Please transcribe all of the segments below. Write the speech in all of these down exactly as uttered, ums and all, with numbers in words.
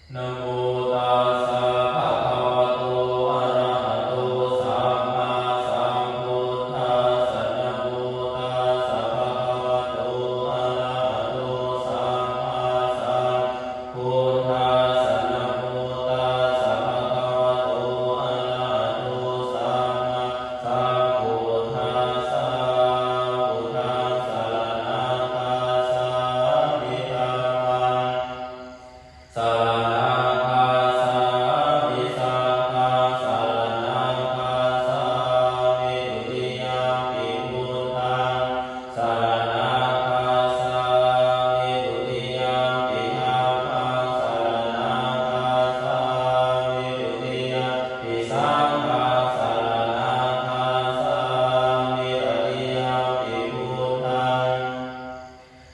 Namo tassa bhagavato arahato sammāsambuddhassa. Namo tassa bhagavato arahato sammāsambuddhassa. Namo tassa bhagavato arahato sammāsambuddhassa. Buddhaṃ saraṇaṃ gacchāmi. Dhammaṃ saraṇaṃ gacchāmi. Saṅghaṃ saraṇaṃ gacchāmi. Dutiyampi buddhaṃ saraṇaṃ gacchāmi. Dutiyampi dhammaṃ saraṇaṃ gacchāmi. Dutiyampi saṅghaṃ saraṇaṃ gacchāmi. Tatiyampi buddhaṃ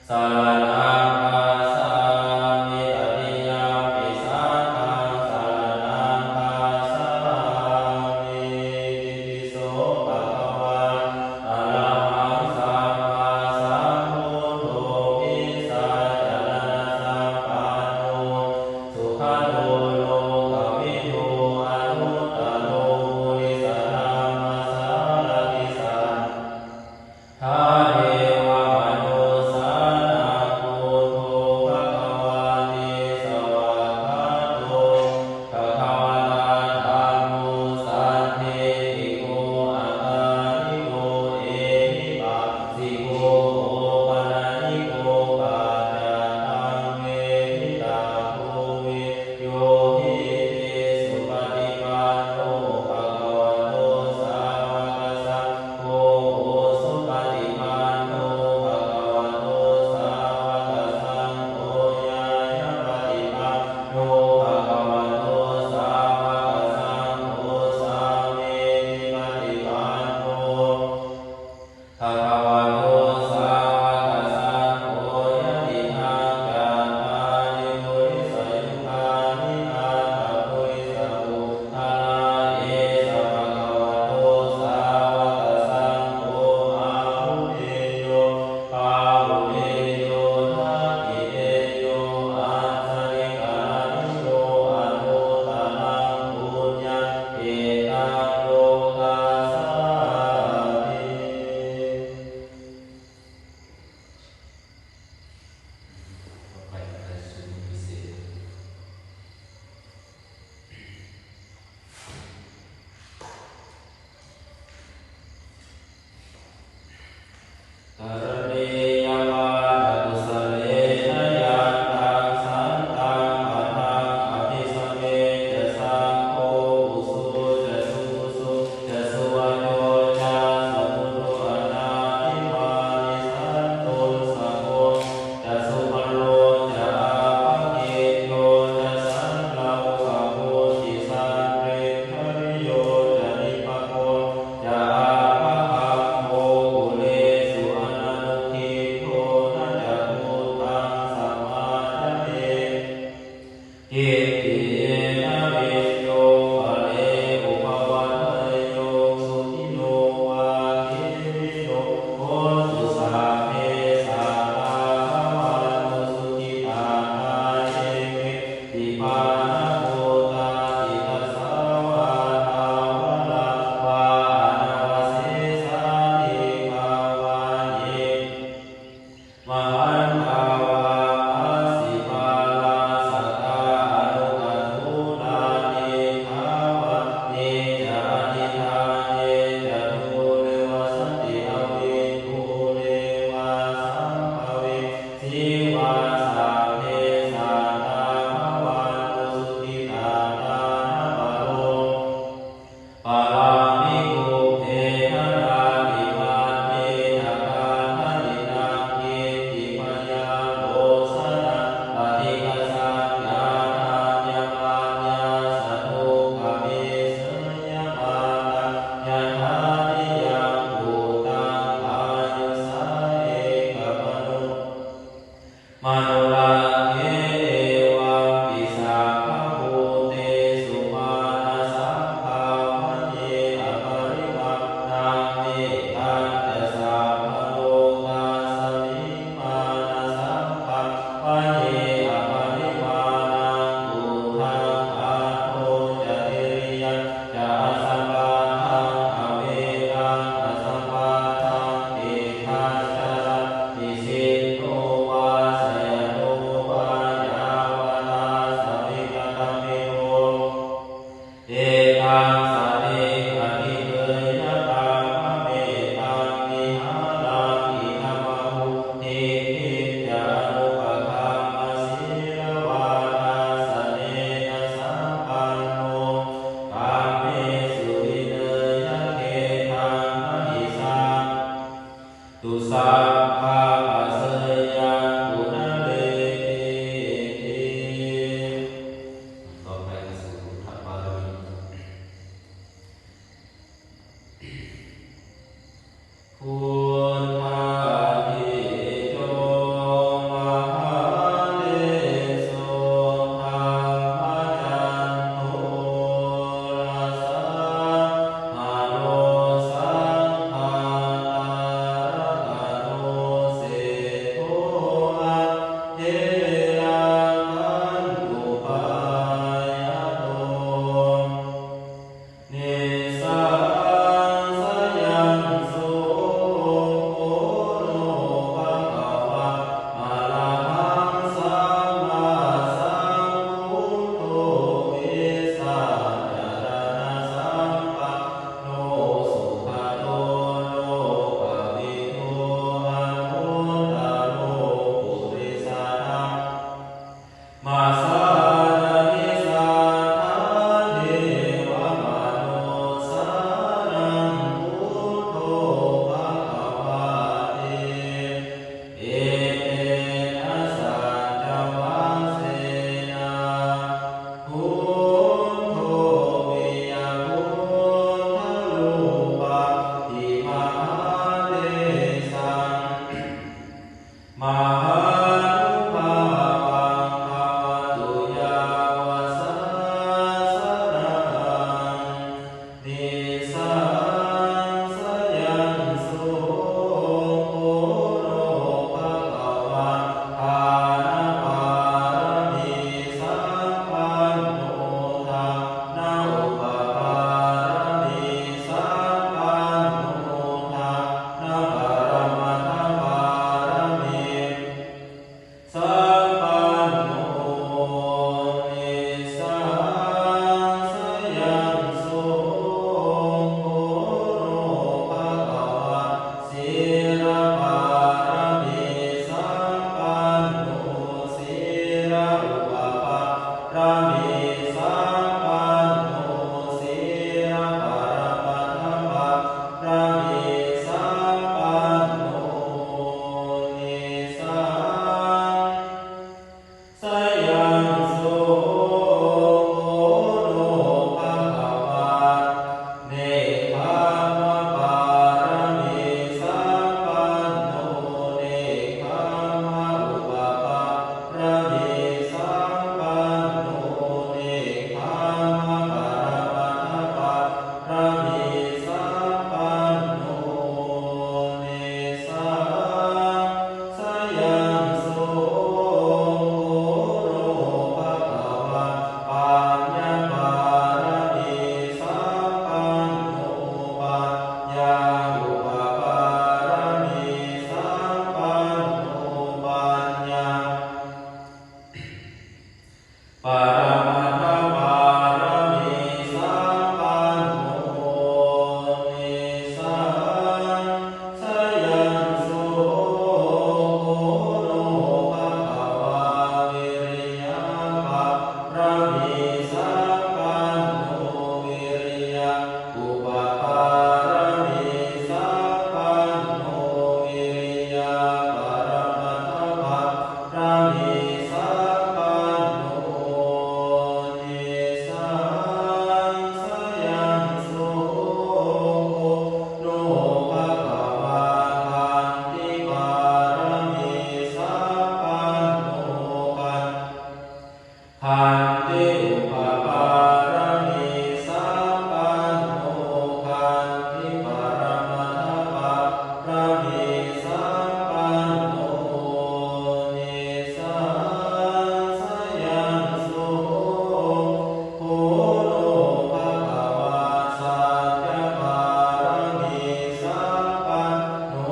saraṇaṃ gacchāmi. Tatiyampi saṅghaṃ saraṇaṃ gacchāmi. Itipi so bhagavā arahaṃ sammāsambuddho vijjācaraṇasampanno sugato lokavidū anuttaro purisadammasārathi satthā devamanussānaṃ buddho bhagavāti. Svākkhāto bhagavatā dhammo sandiṭṭhiko akāliko ehipassiko opanayiko paccattaṃ veditabbo viññūhīti. Supaṭipanno bhagavato sāvakasaṅgho, ujupaṭipanno bhagavato sāvakasaṅgho, ñāyapaṭipanno bhagavato sāvakasaṅgho, sāmīcipaṭipanno bhagavato sāvakasaṅgho, yadidaṃ cattāri purisayugāni aṭṭha purisapuggalā, esa bhagavato sāvakasaṅgho, āhuneyyo pāhuneyyo dakkhiṇeyyo añjalikaraṇīyo anuttaraṃ puññakkhettaṃ lokassāti. ต่อไปเป็นการสวดมนต์พิเศษ Karaṇīyamatthakusalena yantaṃ santaṃ padaṃ abhisamecca, sakko ujū ca suhujū ca suvaco cassa mudu anatimānī, santussako ca subharo ca appakicco ca sallahukavutti, santindriyo ca nipako ca appagabbho kulesu ananugiddho, na ca khuddaṃ samācare kiñci yena viññū pare upavadeyyuṃ. Sukhino vā khemino hontu sabbe sattā bhavantu sukhitattā. Ye keci pāṇabhūtatthi tasā vā thāvarā vā anavasesā, dīghā vā ye mahantā vā majjhimā rassakā anu Paramattha pāramī sampanno, nissajjaṃ sukhī no bhagavā. Viriya pāramī sampanno, viriya upapāramī sampanno, viriya paramattha pāramī sampanno, nissajjaṃ sukhī no bhagavā. Khanti pāramī sampanno, khan- khanti upapāramī sampanno, khanti paramattha pāramī sampanno, nissajjaṃ sukhī no bhagavā. Sacca pāramī sampanno,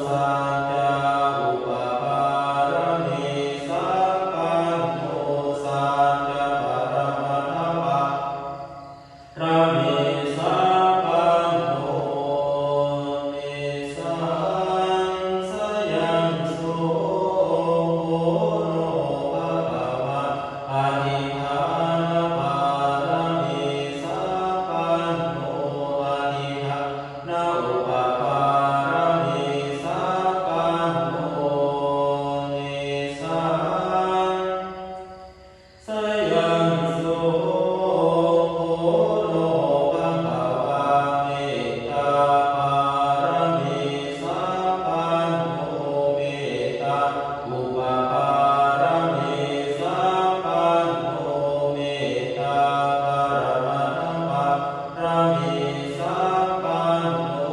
sacca upapāramī sampanno, sacca paramattha pāramī sampanno, nissajjaṃ sukhī no bhagavā. Adhiṭṭhāna pāramī sampanno, adhiṭṭhāna upapāramī sampanno, nissajjaṃ sukhī no bhagavā. Mettā pāramī sampanno, mettā upapāramī sampanno, mettā paramattha pāramī sampanno,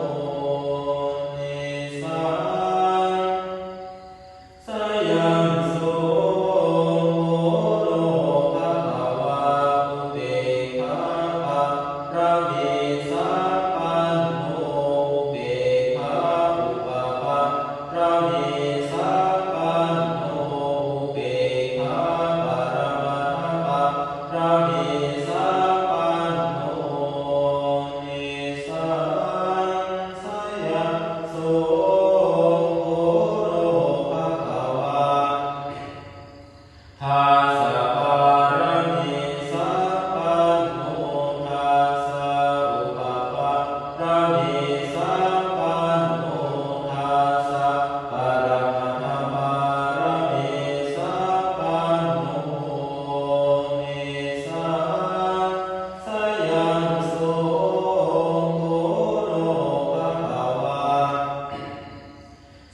nissajjaṃ sukhī no bhagavā. Upekkhā pāramī sampanno, upekkhā upapāramī sampanno, upekkhā paramattha pāramī sampanno, nissajjaṃ sukhī no bhagavā. Dasa pāramī sampanno, dasa upapāramī sampanno, dasa paramattha pāramī sampanno, nissajjaṃ sukhī no bhagavā.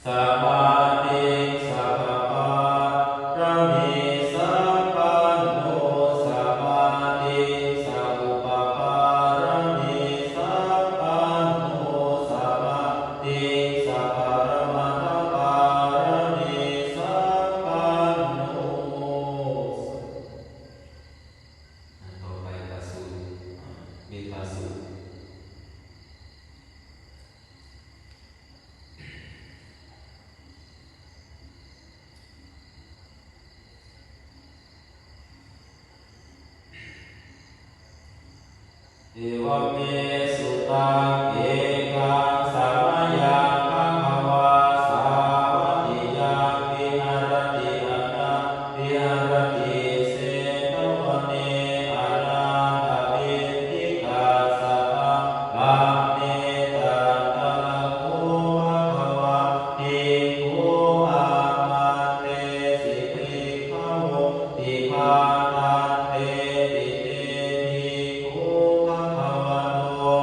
Samādhi sabbapāramī sampanno, samādhi sabba upapāramī sampanno, samādhi sabba paramattha pāramī sampanno. อ่ะ ต่อไปพระสูตร อ่ะ เมตตาสูตร Evaṃ me sutaṃ. Ekaṃ samayaṃ bhagavā sāvatthiyaṃ viharati anā viharati jetavane anāthapiṇḍikassa ārāme. Tatra kho bhagavā bhikkhū āmantesi bhikkhavoti. Bhadanteti te bhikkhū bhagavato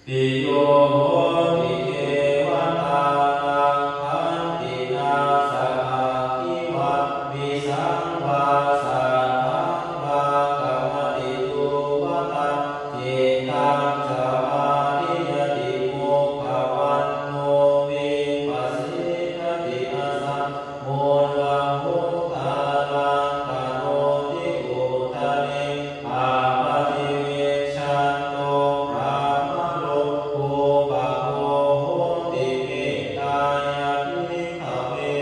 piyo hoti devatānaṃ khantinā saha aggi vā visaṃ vā satthaṃ vā kamati tuvaṭaṃ cittaṃ samādhiyati mukhavaṇṇo vippasīdati asammūḷho kālaṃ karoti uttariṃ appaṭivijjhanto brāhmaṇo upāgo hoti mettāya bhikkhave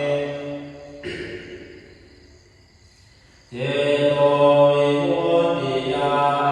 cetovimuttiyā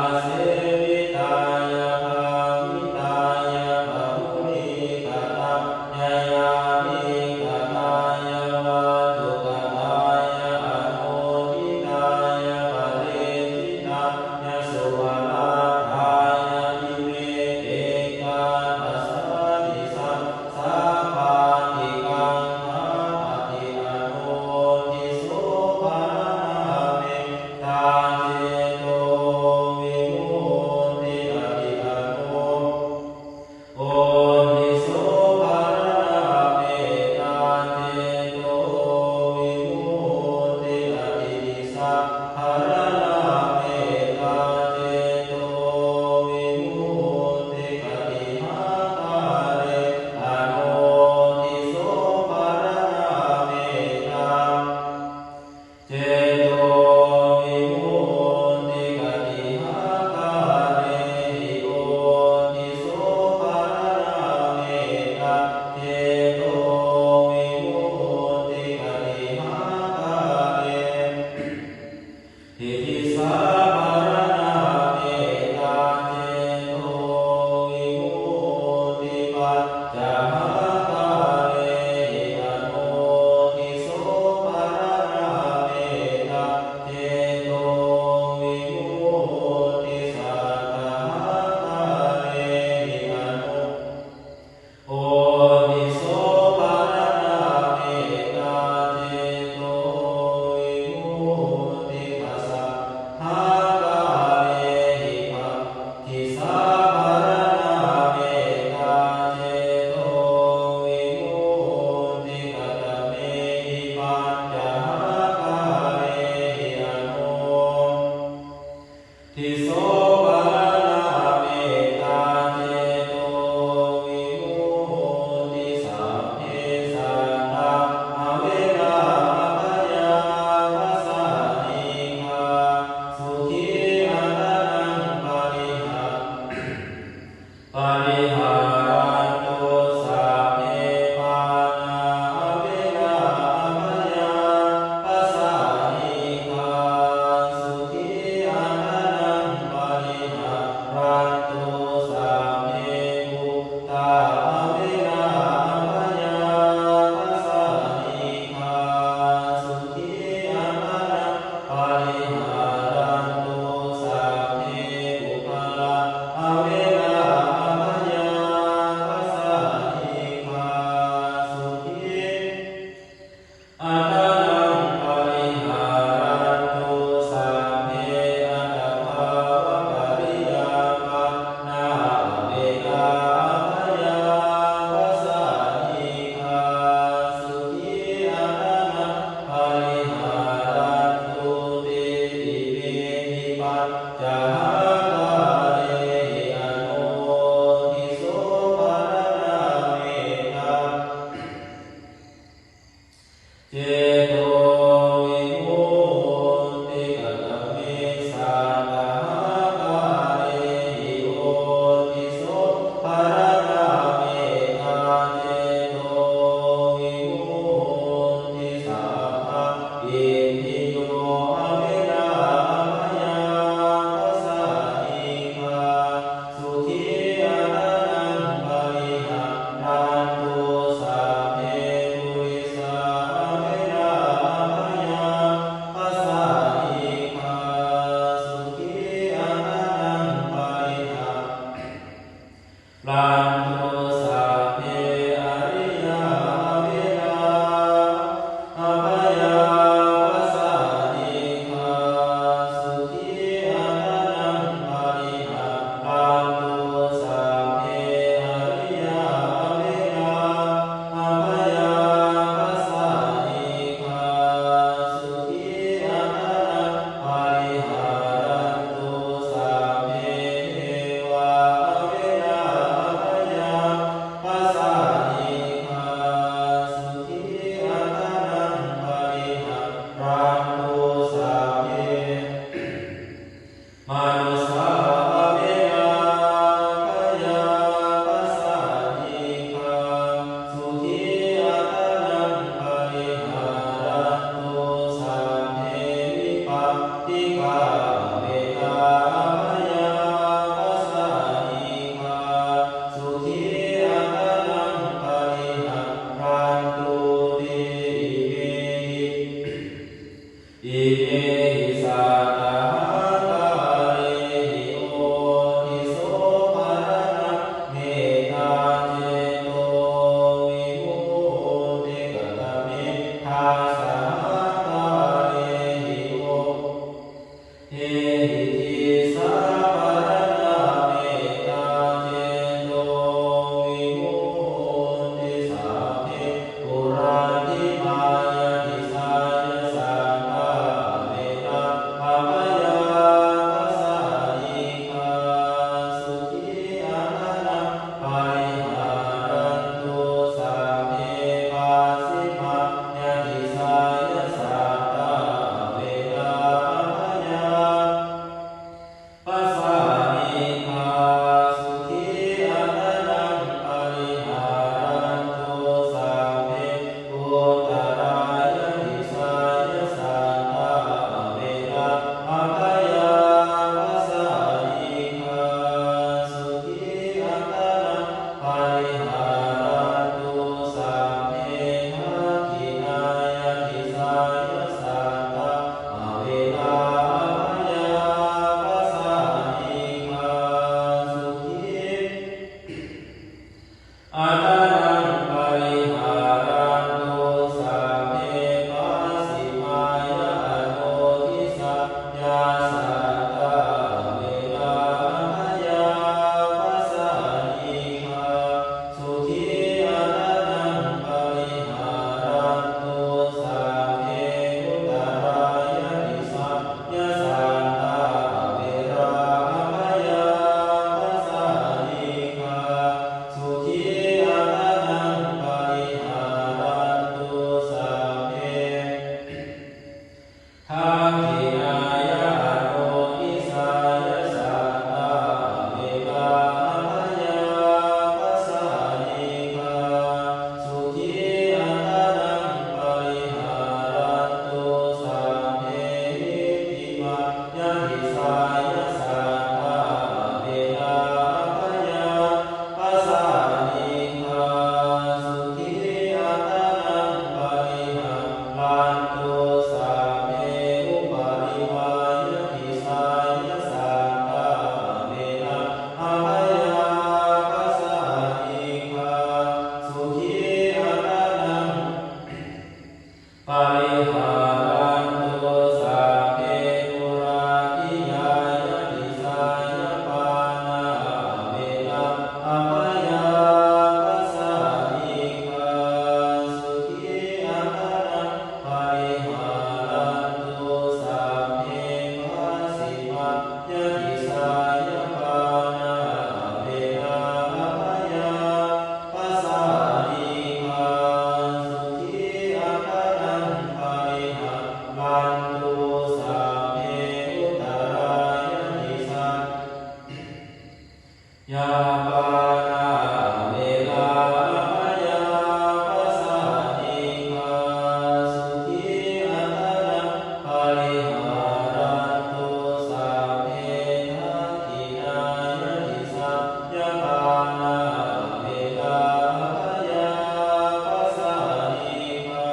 āsevitāya bhāvitāya bahulīkatāya yānīkatāya vatthukatāya anuṭṭhitāya paricitāya suvarātāya vivedhitāya saddhisaṅ sāpāṭikaṅkhāti. Ānodi so bhaṇāma mettācetovimutti ādi. Ānodi so bhaṇāma mettācetovimutti ādi. Disā bhaṇāma mettācetovimutti katihākāre. Ānodi so bhaṇāma mettācetovimutti katihākāre. Ānodi so bhaṇāma mettācetovimutti katihākāre. Disā bhaṇāma mettācetovimutti pañcahākāre. Ānodi so bhaṇāma mettācetovimutti sattahākāre. Āno Ānodi so bhaṇāma mettācetovimutti dasahākāre. Disā bhaṇāma mettācetovimutti katamehi pañcahākāre. Āno Ānodi so bhaṇāma mettācetovimutti sabbe sattā averā abyāpajjhā anīghā sukhī attānaṃ parihā pariharantu. Sabbe pāṇā averā abyāpajjhā anīghā sukhī attānaṃ pariharantu. Sabbe bhūtā averā abyāpajjhā anīghā sukhī attānaṃ pariharantu. Sabbe puggalā averā abyāpajjhā anīghā sukhī attānaṃ pariharantu. Sabbe attabhāvapariyāpannā averā abyāpajjhā anīghā sukhī attānaṃ pariharantu. Iti pimehi pañcahākārehi ānodi so bhaṇāma mettācetovimutti katame sattahākārehi. Ānodi so bhaṇāma mettācetovimutti sabbā indiyo averā abyāpajjhā anīghā sukhī attānaṃ pariharantu. Sabbe purisā averā abyāpajjhā anīghā sukhī attānaṃ pariha rantu. Sabbe ariyā averā abyāpajjhā anīghā sukhī attānaṃ pariharantu. Sabbe Yā pāṇā averā abyāpajjhā anīghā sukhī attānaṃ pariharantu. Sabbe dakkhiṇāya disāya pāṇā averā abyāpajjhā anīghā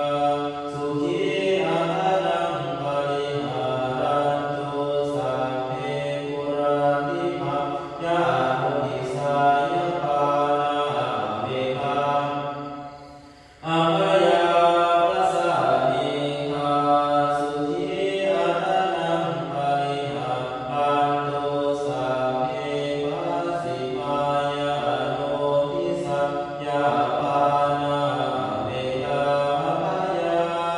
sukhī attānaṃ pariharantu. Sabbe pūrā dīghā ya anudisāya pāṇā averā abyāpajjhā anīghā sukhī attānaṃ pariharantu. Sabbe pacchimāya anudisāya pāṇā averā abyāpajjhā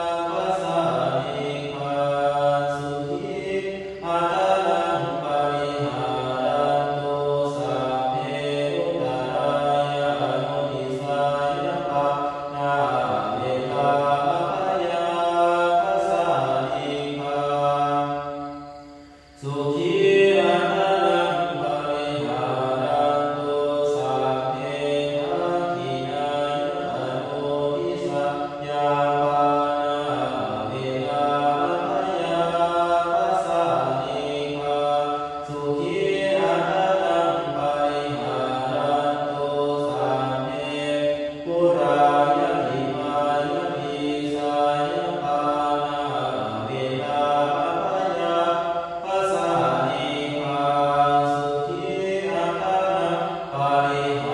anīghā sukhī attānaṃ pariharantu. Sabbe uttarāya anudisāya pāṇā averā abyāpajjhā anīghā sukhī attānaṃ pariharantu. Sabbe dakkhiṇāya anudisāya pāṇā averā abyāpajjhā anīghā sukhī attānaṃ pariharantu. Sabbe pūrāya khemāya disāya pāṇā averā abyāpajjhā anīghā sukhī attānaṃ pariharantu.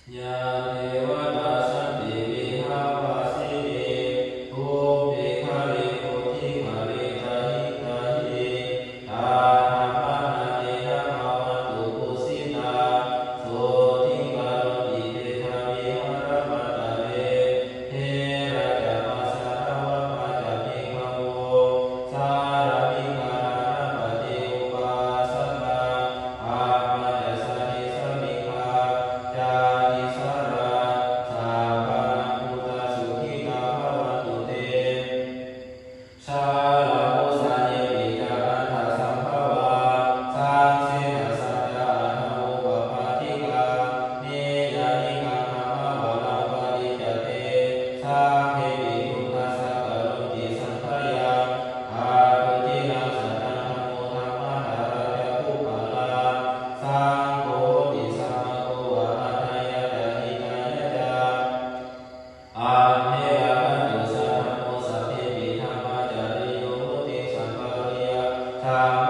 Yā devatā santi vihāravāsinī, pubbe ghare bodhighare tahiṃ tahiṃ, tā dhammadānena bhavantu pūjitā, sotthiṃ karonti te ca vihāramaṇḍale. Therā ca majjhā navakā ca bhikkhavo, sārāmikā dānapatī upāsakā, brahmacārigesu nesāmikā, jātisārā, sabbānaṃ buddhā sukhitā bhavantu te. Jalābujā ye pi ca aṇḍasambhavā, saṃsedajā ca aṭṭhavopapātikā, niyyānikaṃ dhammavaraṃ paṭicca te, sabbepi dukkhassa karonti saṅkhayaṃ, ṭhātu ciraṃ sataṃ dhammo dhammaddharā ca puggalā, saṅgho hoti samaggova atthāya ca hitāya ca. Amhe rakkhatu saddhammo sabbepi dhammacārino, vuḍḍhiṃ sampāpuṇeyyāma dhamme